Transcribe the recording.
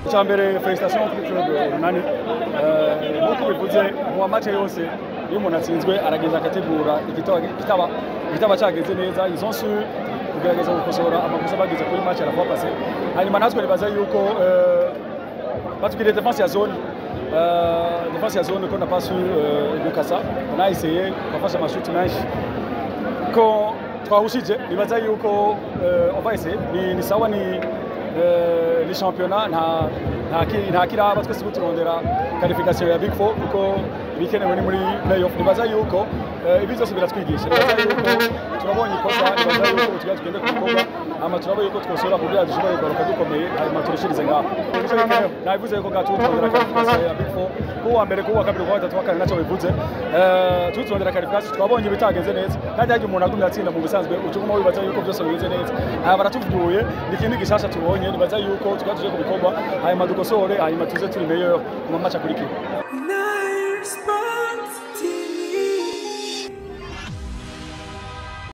Icya mbere, félicitations kuri club Urunani. Nk'uko bivuze, mu match yose iyo umuntu atsinzwe arageza akategura igitaba cyagenze neza. Ils ont su kugerageza gukosora amakosa bagize kuri match ya la fois passée. Hanyuma natwe nibaza yuko batubwiriye défense ya zone, défense ya zone qu'on n'a pas su gukasa. On a essayé, twafashe amashuti menshi ko twahushije. Nibaza yuko on va essayer, ni sawa, ni championnat, nta kiraba. Twese turondera qualification ya Big Four kuko ibikenewe ni muri playoff. Nibaza yuko ibi byose biratwigisha. Nibaza yuko turabonye ikosa, nibaza yuko tugira tugende ku bikorwa, hama turabona yuko twosora kugira dushobore kugaruka dukomeye, hanyuma turushirize ngaho. Nico bikenewe. Nabivuze yuko ngaho turondera qualification ya Big Four, kuwa mbere, kuwa kabiri, kuwa gatatu, kuwa kane, naco bivuze. Turondera qualification. Twabonye ibitagenze neza, kandi harya umuntu agumye atsinda mu bisanzwe ucuguma wibaza yuko byose bimeze neza. Aha baratuvuye, ni ikindi gishasha tubonye. Nibaza yuko tukaba tuje ku bikorwa, hanyuma dukosore, hanyuma tuze turi meilleur mu match akurikira.